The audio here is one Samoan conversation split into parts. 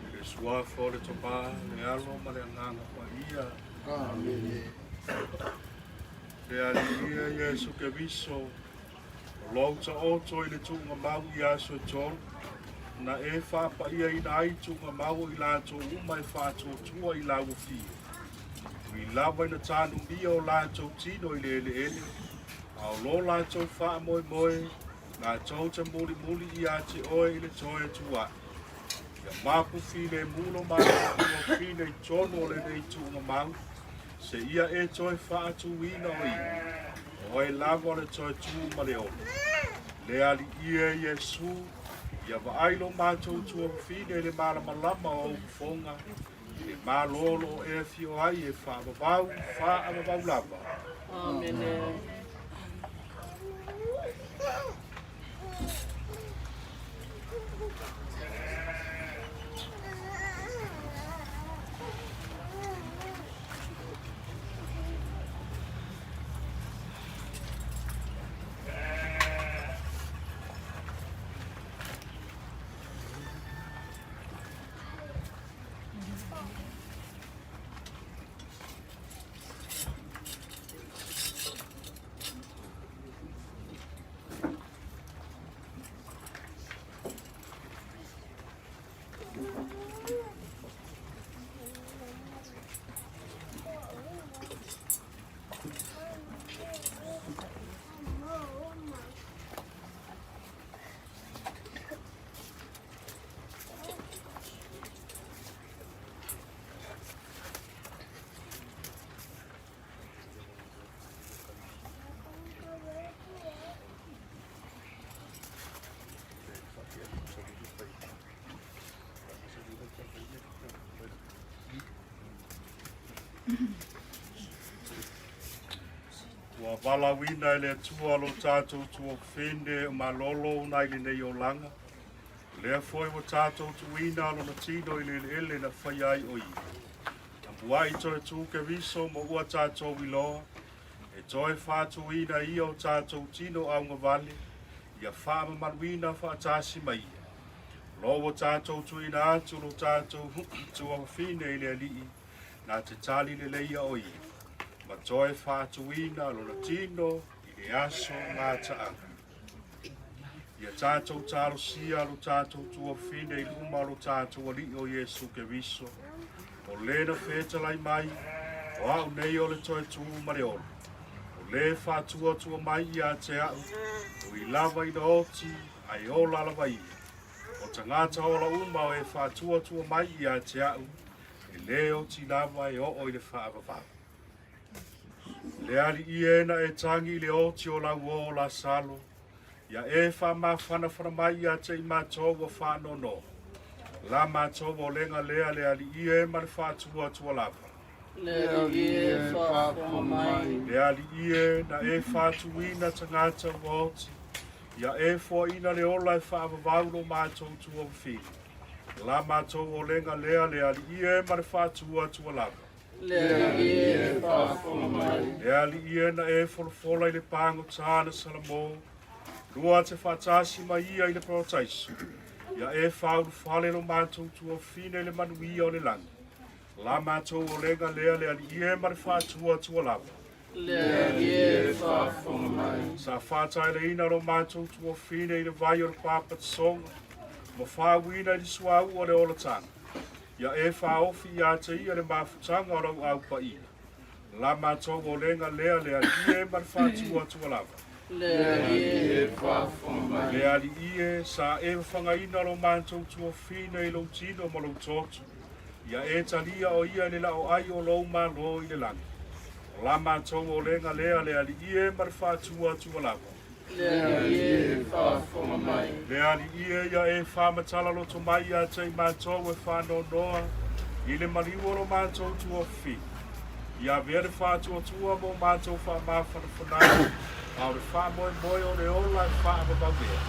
I le Suafa o le Tama, le Alo ma le Agaga Paia. Amene. Le Alii e Iesu Keriso, o lou taoto i le tuugamau i aso e tolu, na e faapaiaina ai tuugamau o i latou uma e faatuatua i lau afio. Ui lava ina tanumia o latou tino i le eleele, a o lo latou faamoemoe, latou te mulimuli ia te oe i le toe atu ae. Ia mapu filemu lo matou tuafafine i totonu o lenei tuugamau, seia e toe faatuina o ia, o oe lava o le toe tu ma le ola. Le Alii e Iesu, ia vaai lo matou tuafafine i le malamalama o ou fofoga, i le Malo o lo o e afio ai e faavavau, faavavau lava. Amene. valaauina e le Atua lo tatou tuafafine o malolo ona ai lenei olaga. O lea foi ua tatou tuuina lona tino i le eleele na faia ai o ia. Tapuai toe tu Keriso ma ua tatou iloa, e toe faatuina ia o tatou tino augavale, ia faamamaluina faatasi ma ia. O lo ua tatou tuuina atu lo tatou tuafafine i le Alii, na te tali leleia o ia, ma toe faatuina lona tino i le aso gataaga. Ia tatou talosia lo tatou tuafafine i luma o lo tatou Alii o Iesu Keriso, o le na fetalai mai, o au nei o le toe tu ma le ola. O le faatuatua mai ia te au, ui lava ina oti, ae ola lava ia. O tagata ola uma o e faatuatua mai ia te au, e lē oti lava e oo i le faavavau. Le Alii e na e tagi i le oti o lau uō o Lasalo, ia e faamafanafana mai ia te i matou ua faanoanoa. La matou olega lea le Alii e ma le faatuatua lava. Le Alii e faafofoga mai. Le Alii e na e faatuina tagata ua oti, ia e foaina le ola e faavavau lo matou tuafafine. La matou olega lea le Alii e ma le faatuatua lava. Le Alii e faafofoga mai. Le Alii e na e folafola i le pagota na Salamo, lua te faatasi ma ia i le parataiso, ia e faaulufale lo matou tuafafine i le manuia o le lagi. La matou olega lea le Alii e ma le faatuatua lava. Le Alii e faafofoga mai. Sa faataeleina lo matou tuafafine i le vai o le papatisoga, ma faauuina i le suauu o le olataga. Ia e faaofi ia te ia le mafutaga o lau au paia. La matou olega lea le Alii e ma le faatuatua lava. Le Alii e faafofoga mai. Le Alii e, sa e fafagaina lo matou tuafafine i lou tino ma lou toto. Ia e talia o ia i le laoai o lou Malo i le lagi. O la matou olega lea le Alii e ma le faatuatua lava. Le Alii e faafofoga mai. Le Alii e, ia e faamatala loto mai ia te i matou e faanoanoa i le maliu o lo matou tuafafine. Ia avea le faatuatua mo matou faamafanafanaga, a o le faamoemoe o le ola e faavavau ea.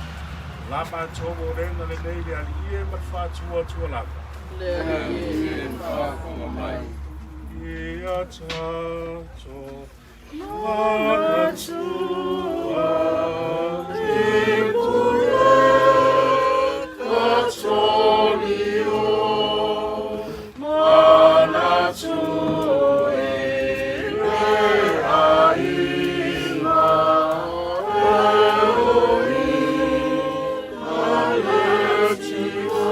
O la matou olega lenei le Alii e ma le faatuatua lava. Le Alii e faafofoga mai. Ia tatou manatua i pule Katolio, manatu i le aiga e oi a le tiva.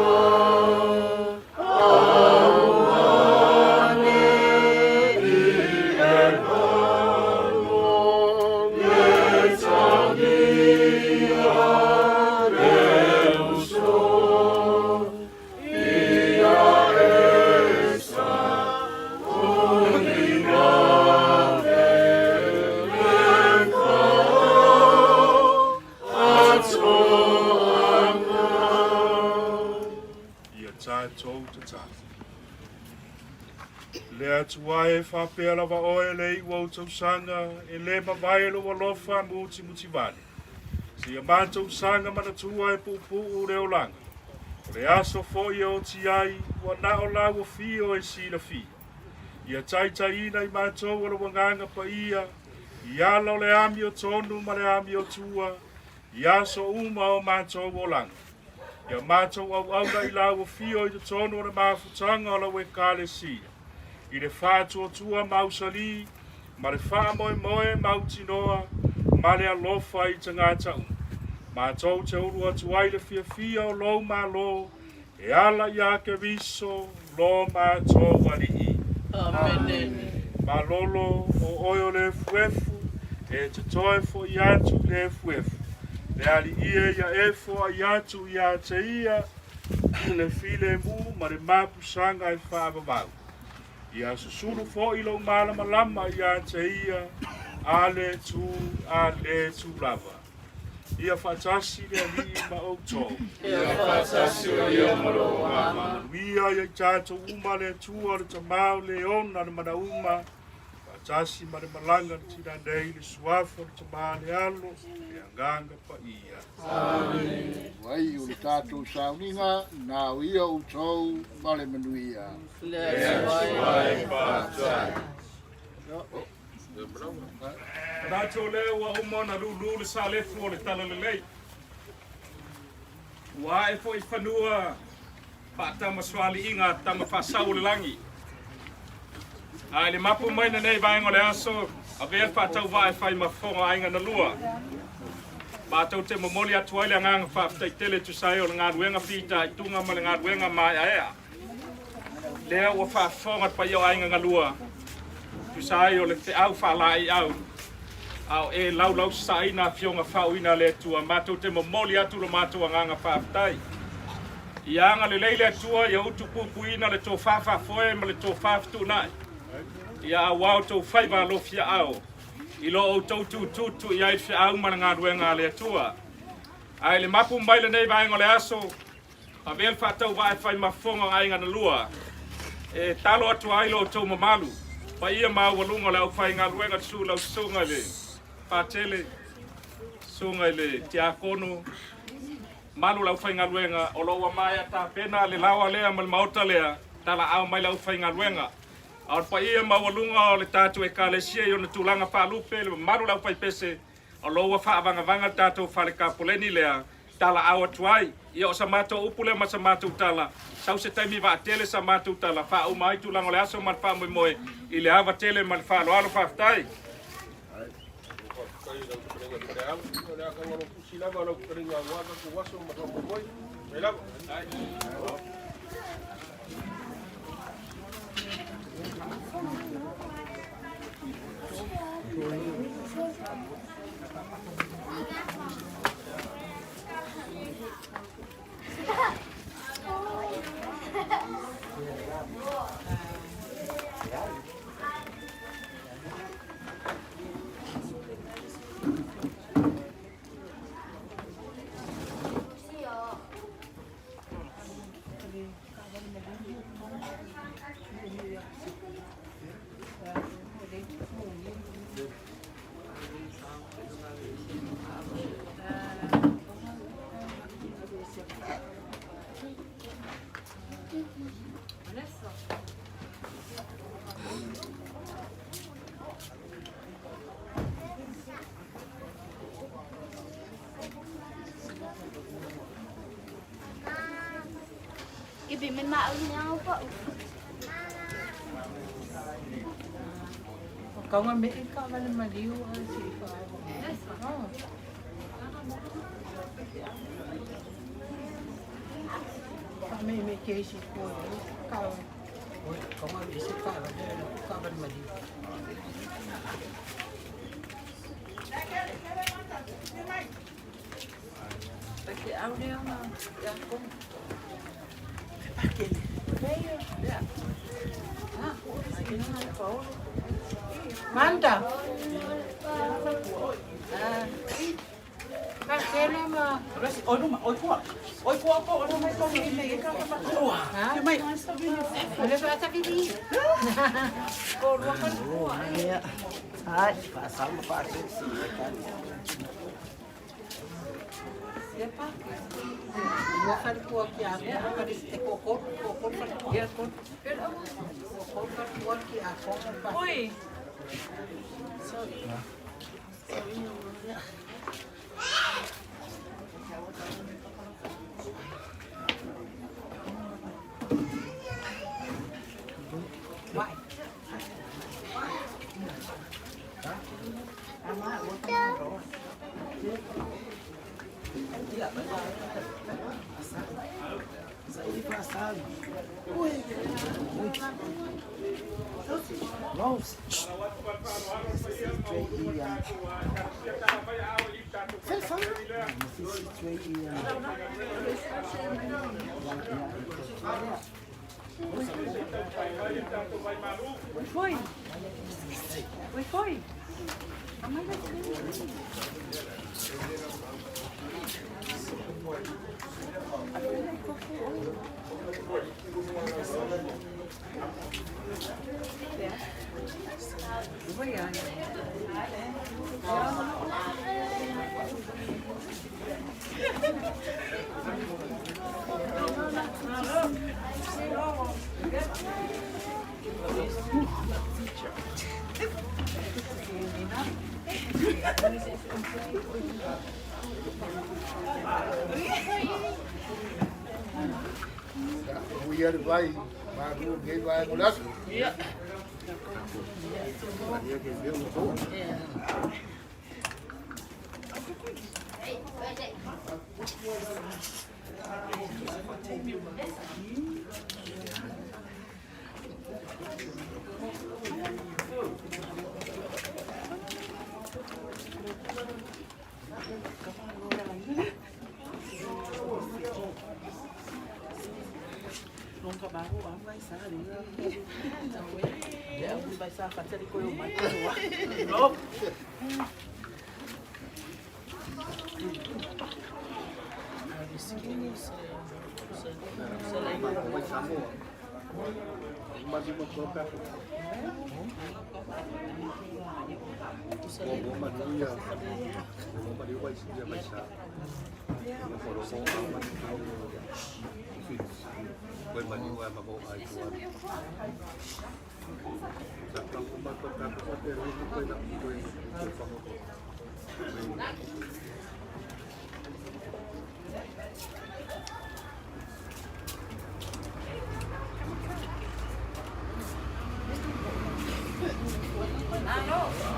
Ia tatou tatalo. Le Atua e faapea lava oe le iu o ou tausaga, e le mavae lou alofa mutimutivale. Seia matou saga manatua e puupuu le olaga. O le aso foi e oti ai, ua na o lau afio e silafia. Ia taitaiina i matou o lou Agaga Paia, i ala o le amiotonu ma le amiotua, i aso uma o matou olaga. Ia matou auauna i lau afio i totonu o le mafutaga o lau Ekalesia, i le faatuatua mausali ma le faamoemoe mautinoa ma le alofa i tagata uma. Matou te ulu atu ai le fiafia o lou Malo e ala iā Keriso lo matou Alii. Amene. Malolo o oe o le efuefu, e te toe foʻi atu i le efuefu. Le Alii e ia e foai atu ia te ia le filemu ma le mapusaga e faavavau. Ia susulu foʻi lou malamalama ia te ia, a le tu, a le tu lava. Ia faatasi le Alii ma outou. Ia faatasi o ia ma lou agaga. Manuia ia i tatou uma le Atua, le Tama o le Ona le Manauma. Faatasi ma le malaga a le tina nei i le Suafa o le Tama, le Alo, le Agaga Paia. Amene. Ai o le tatou sauniga, na o ia outou ma le manuia. Le Atua e faafetai. Manatu o lea ua uma ona lulu le salefu o le Talalelei. Ua ae foi i fanua faatamasoaliiga a Tama Faasau o le Lagi. A i le mapu mai lenei vaega o le aso, avea le faatauvaa e fai ma fofoga o aiga na lua. Matou te momoli atu ai le agaga faafetai tele e tusa ai o le galuega fitaituga ma le galuega maeaea. Lea ua faafofoga le paia o aiga galua, tusa ai o le feau faalaeiau, a o e laulausasaina afioga faauuina a le Atua, matou te momoli atu lo matou agaga faafetai. Ia agalelei le Atua ia utupupuina le tofa faafoe ma le tofa fetuunai, ia auā outou faiva alofiaao i lo outou tututu i ai le feau ma le galuega a le Atua. Ae i le mapu mai lenei vaega o le aso, avea le faatauvaa e fai ma fofoga o aiga na lua, e talo atu ai lo outou mamalu, paia maualuga o le aufaigaluega, susu lau susuga i le Patele, susuga i le Tiakono, malu o le aufaigaluega, o lo o ua maea tapena le laoa lea ma le maota lea, talaau mai le aufaigaluega. A o le paia maualuga o le tatou Ekalesia i ona tulaga faalupe, le mamalu o le aufaipese, o lo o ua faavagavaga le tatou fale kapoleni lea, talaau atu ai. Ia o sa matou upu lea ma sa matou tala, sau se taimi vaatele sa matou tala, faauma ai tulaga o le aso ma le faamoemoe i le ava tele ma le faaaloalo. Faafetai. Faafetai i lau fetalaiga Peleau. O le a taugalo tusi lava lau fetalaiga aua tatou aso ma faamoemoe. Mai lava. Ibi min ma au pa. Kaunga me i ka wale maliu a si i wha. Oh. Ka me me ke si ko ka. Oi, kaunga me si ka wale ka wale maliu. Te au lea ma ia ko. Manda. Ka kele ma. Oi luma, oi kua. Oi kua ko, oi mai ko i me ka ka kua. Ha? Mai. Ale fa ta vili. Ko rua ka kua. Ai, fa sa ma fa se si ka. Ia pa. Ua fale kua ki a ko ka te ko ko ko ko fa ko. Ia ko. Ko ko kua ki a ko pa. Oi. Wai. Oi foi. Oi foi. Amai vai Ia le vai, malu nei vaega o le aso. Ia. Ia ke mea ua toa.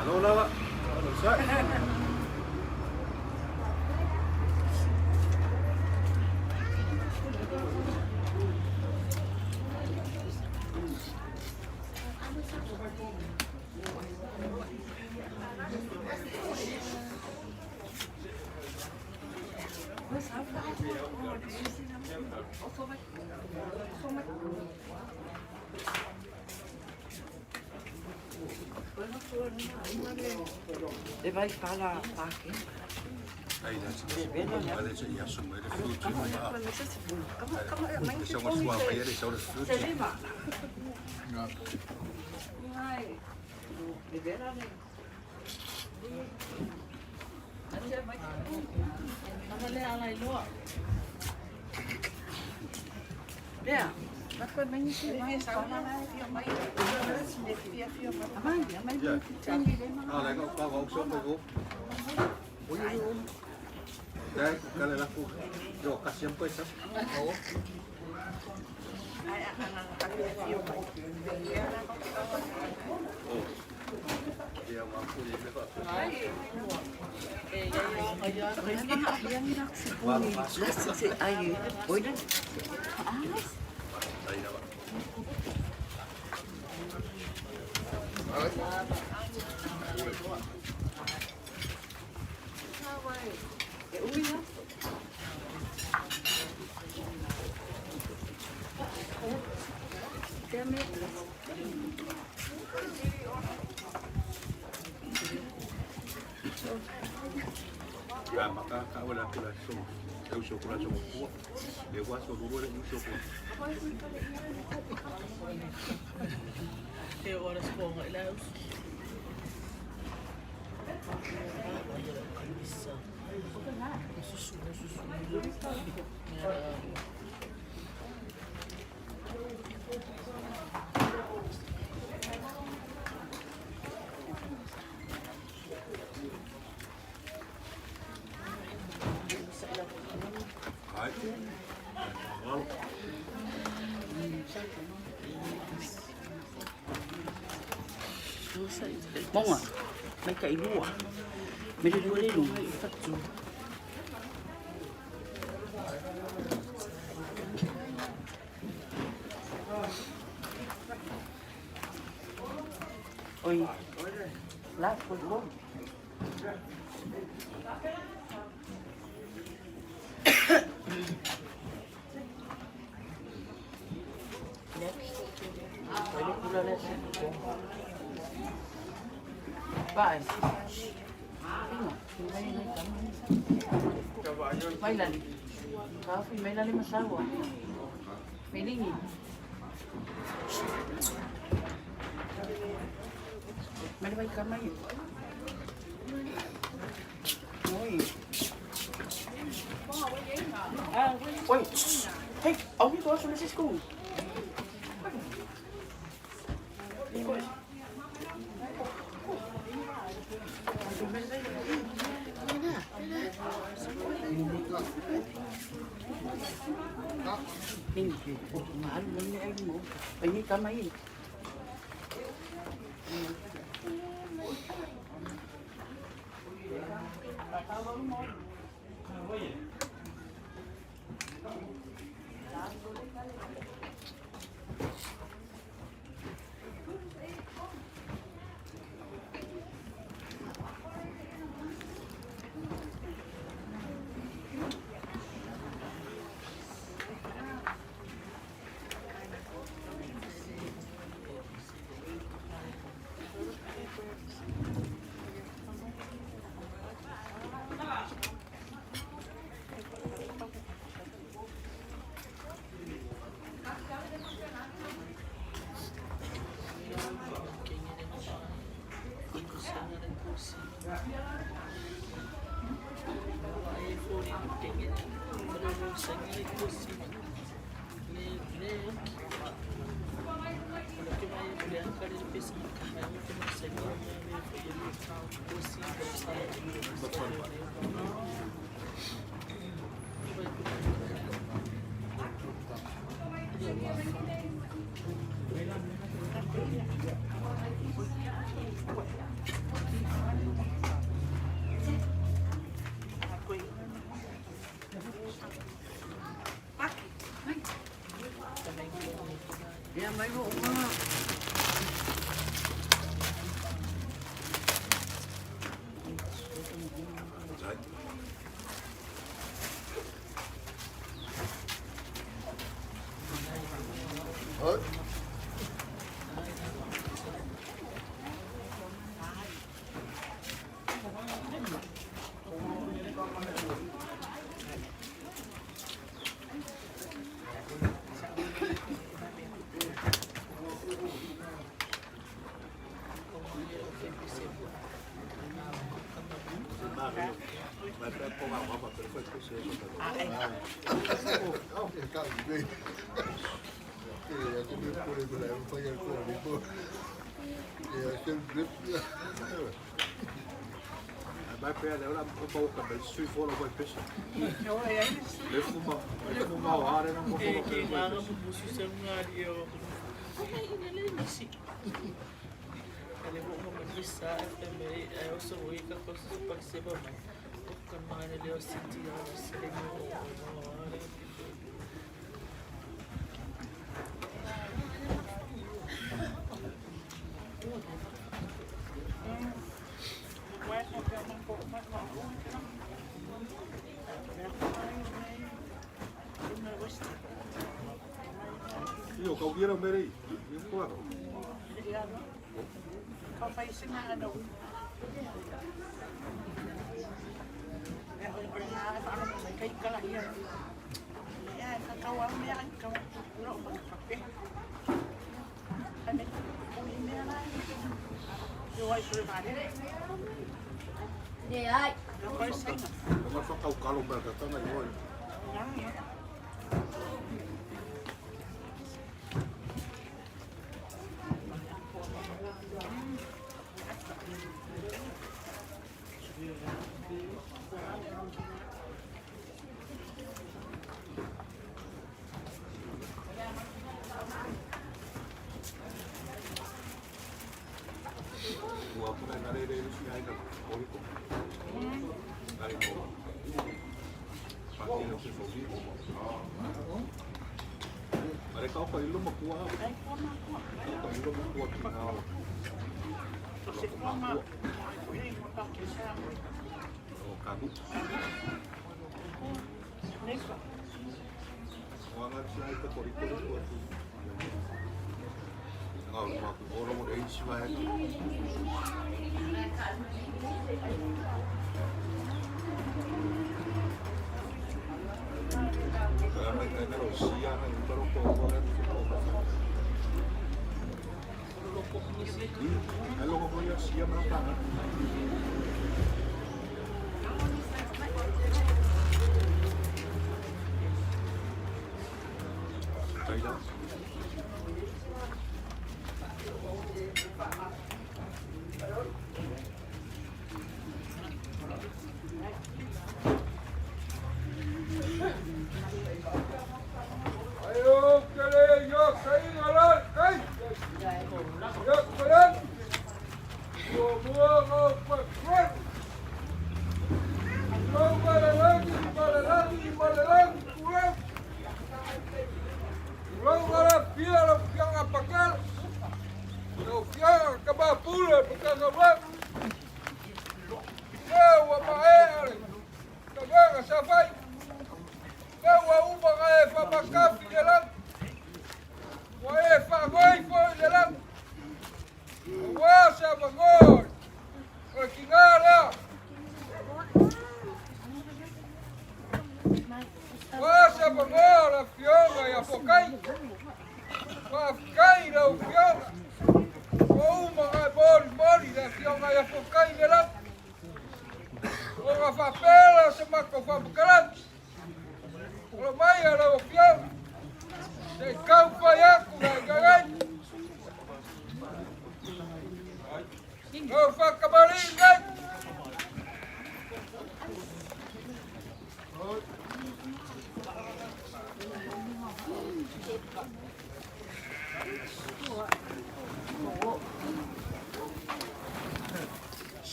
Alo lava. Alo sa. E vai fala pake. Ai la se ia so mai le fruit ma. Se uma sua vai ele só fruit. Ah,来个包包说那个。Dai, kala la ku. Yo kasiam ko isa. Oo. Ia ma ku ye me fa. Ai na ba. Ya maka ka wala kula so. Eu so kula so ku. Le wa so luro le so ku. E ora sponga ila us. Ai. Walo. Monga. Mai ka ilua. Me le lua le lunga i fatu. Oi. La ko lo. Oi le kula le se. Vai. Mai lani. Kafi mai lani masawa. Milingi. Mai vai ka mai. Oi. Oi. Hey, au mi ko so nasi school. Mingi, o mahal mo ni ay mo. Ay kamay. Ia mai mo ma. Oi. E ka i E te me pore ko le pa ya ko le ko. E se grip. Mai pea le ora o pau ka mai sui folo koe pesa. Le fuma, le fuma o hare na mo folo Ke koe nganga pesa. mo musu se ngari o. Ai ina le nisi. Ale mo mo nisa me e o so i ka ko se pa se ba mai. O ka mane le o siti o se le mo o le. Io ka ugira mere i. Io kua. Le ai. Nga whakau kalo mea ka tanga i oi. Ua puna ngā rere rusi ai na koriko. Nare ko. Pākere o se whauri. Mare kau ka ilo makua. Kau ka ilo makua ki ngā o. Loko makua. O kahu. Ua ngā tsi ai ka koriko i kua tu. Ngā o maku oro mo reisi wae. Ka mai kai ngaro sia na i taro ko ko ngā tu ko.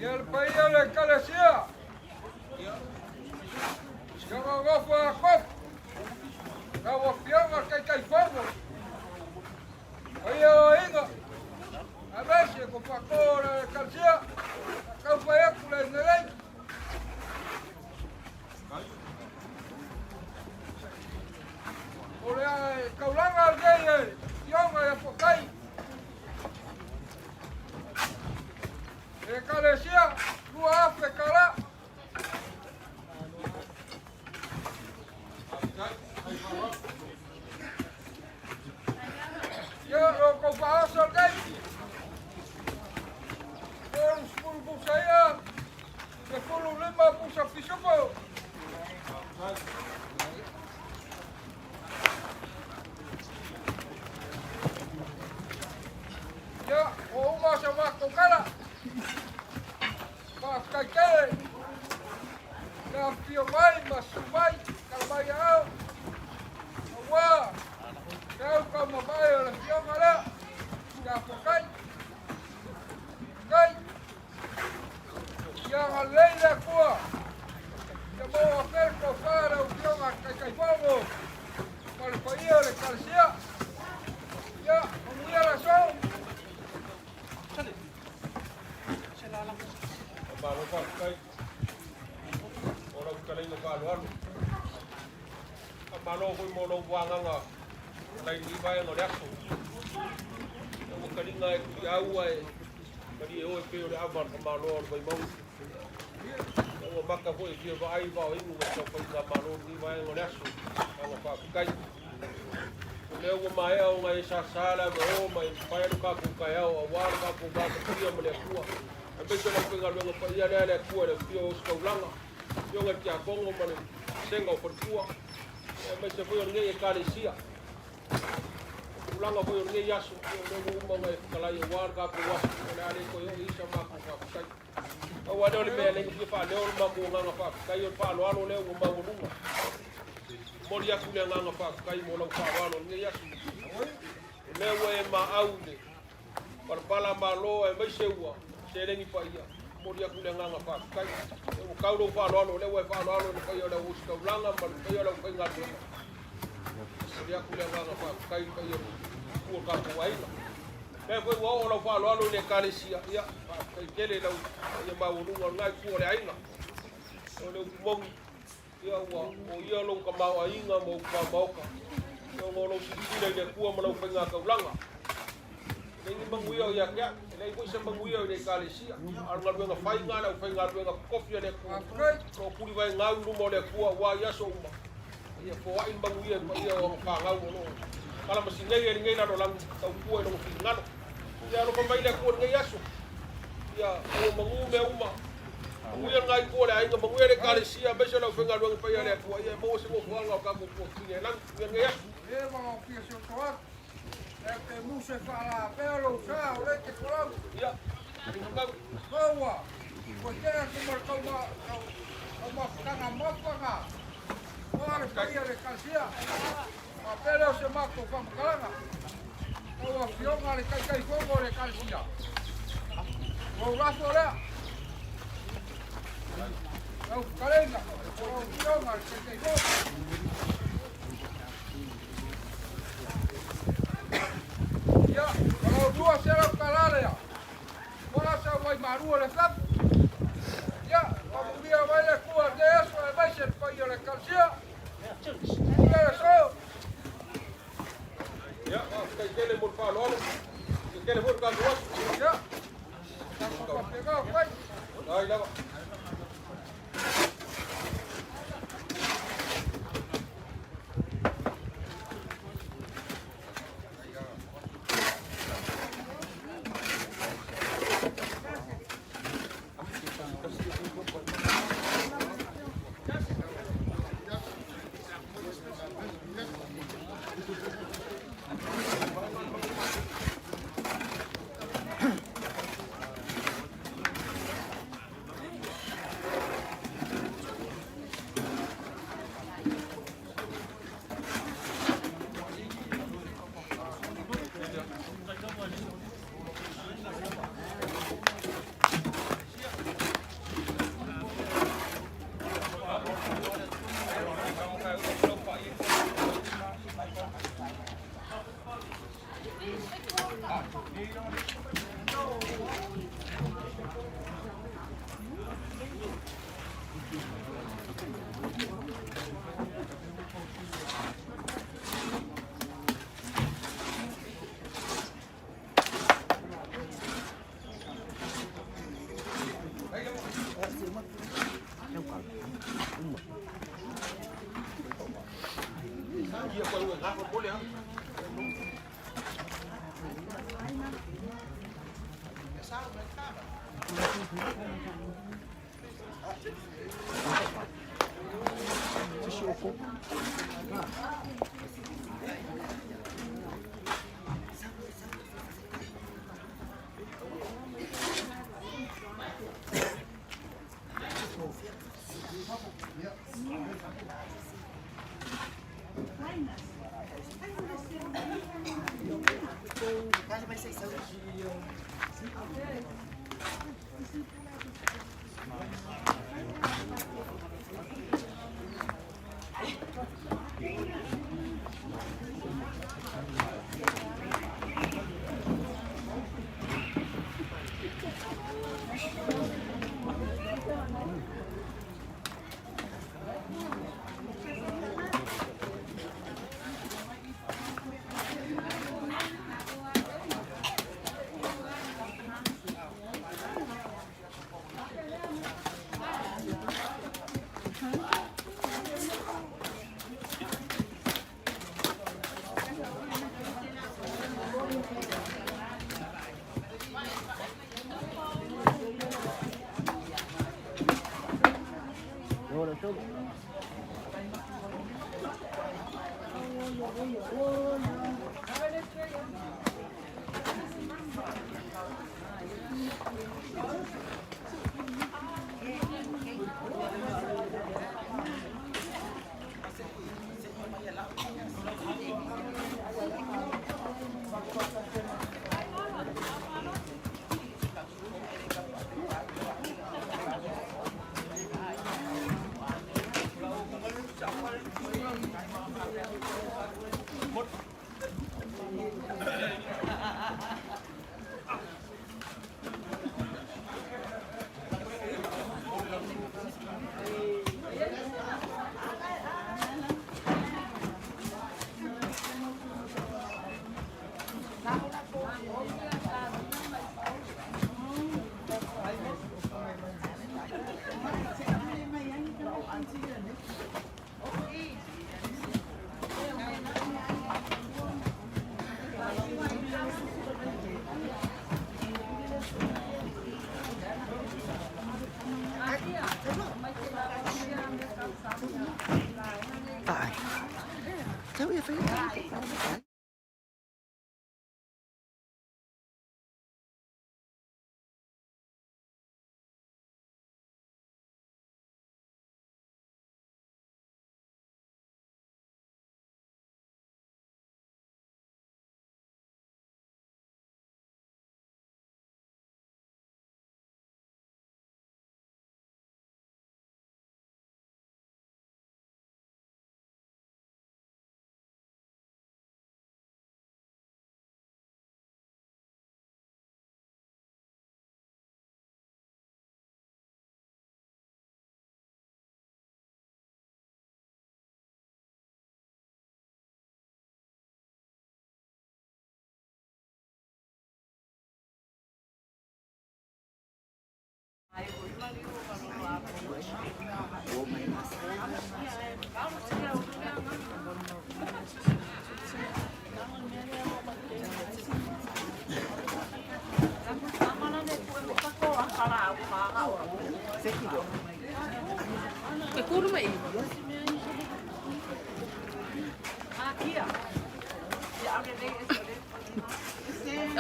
Ia le paia o le Ekalesia. Ia gogofo a kofu. Lau Afioga le Taitaifono. Paia o aiga. Aemaise ko faatō o le Ekalesia. Taufai atu le nelei. O le taulaga lenei e Afioga ia Fokai. Ekalesia, 2,000 tala. Ia, o kou faaoso lenei. 30 pusa ia, 15 pusa pisupo. Ia, ua uma sa matou tala. Faafetai tele le afifio mai ma susu mai, tala mai aao, aua le au taumamae o le afioga lea ia Fokai. Kai, ia agalelei le Atua, ia maua pea le tofa i lau Afioga i le Taitaifono ma le paia o le Ekalesia. Ia, manuia le aso. Faamalo faafetai mo lau fetalaiga faaaloalo. Faamalo foi mo lou agaga nai lenei vaega o le aso. Ia ua taliga e tuliau ae malie oe pei o le ava a le tamaloa o le Vaimauga. Ia ua mata foi e fia vaai vao inu ma le taumafaiga a Malo i lenei vaega o le aso. Agaga faafetai. O lea ua maea ona e sasa le ave o ma e paea lo tatou taeao aua lo tatou vatapuia ma le Atua. Aemaise o le aufaigaluega paia lea a le Atua i le afifio o Ositaulaga, Afioga i le Tiakono ma le Vasega o Faletua, aemaise foi o lenei Ekalesia. O tulaga foi o lenei aso, o lea ua uma ona e fetalai aua lo tatou aso, o le a le toe oo i ai sa matou faafetai. Pau lava lea o le mea e lei fia faaleo o le matou agaga faafetai o le faaaloalo lea ua maualuga. Momoli atu le agaga faafetai mo lau faaaloalo i lenei aso. O lea ua e maau i le palapala malo aemaise ua seleni paia. Momoli atu le agaga faafetai. Ua tau lou faaaloalo, o lea ua e faaaloalo i le paia o le au ositaulaga ma le paia o le aufaigaluega. Momoli atu le agaga faafetai i le paia o le itu o le tatou aiga. Lea foi ua oo lau faaaloalo i le Ekalesia, ia, faafetai tele i lau paia maualuga o lena itu o le aiga. O le upu moni, ia ua o ia lou tamaoaiga ma ou tuamaota, ona o lou silasila i le Atua ma lau faigataulaga. E leai ni manuia o ia te au, e leai foi se manuia o i le Ekalesia, a o le galuega fai lena a le aufaigaluega totofi a le Atua, o lo o tulivaegau i luma o le Atua aua i aso uma, ia foai le manuia i le paia o ana fanau o lo o kalamasinei ai lenei lalolagi, tautua i lona finagalo. Ia alofa mai le Atua i lenei aso, ia ua manu mea uma, manuia lena itu o le aiga, manuia le Ekalesia, aemaise o le aufaigaluega paia a le Atua, ia maua se nofoaga o tatou tuafafine i lagi, manuia lenei aso. Leva o fia soso atu. E te muse faalapea lou sa o lea e te folau. Ia, ina mau. Maua, ua tea atu ma le tau, tau, O mafutaga mafaga oa le paia o le Ekalesia. Faapea lea o se matou faamatalaga. Lau Afioga le Taitaifono o le Ekalesia, lou lafo lea. Lau fetalaiga, o lau Afioga le Taitaifono. Ia, o lau $200 lea, ua sau ai malua le flapu. Ia, faamanuia mai le Atua i lenei aso aemaise le paia o le Ekalesia. Manuia le aso. Ia, faafetai tele mo le faaaloalo. E tele foi le tatou aso. Ia, faapena o fai. Ai lava.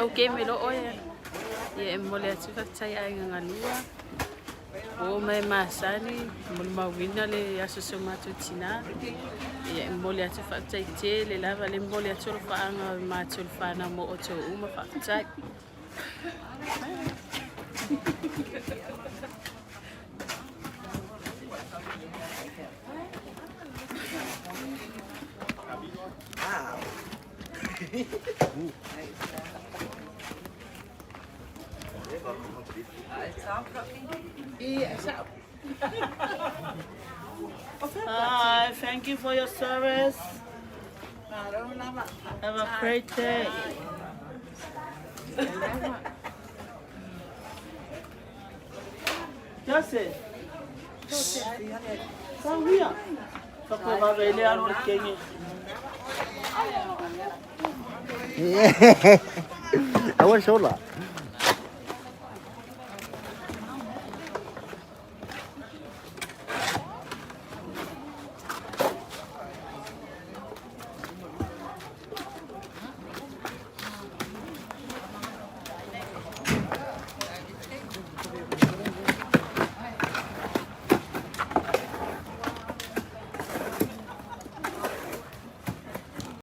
Okay, me lo oe. Ia e momoli atu faafetai i aiga galua. Ua oo mai e masani, molimauina le aso o si o matou tinā. Ia e momoli atu faafetai tele lava, le momoli atu o alofaaga o matou le fanau mo outou uma, faafetai. Hi, thank you for your service. Have a great day. Jose. Sauia. Whakawave le aro le kenge. Aua sola.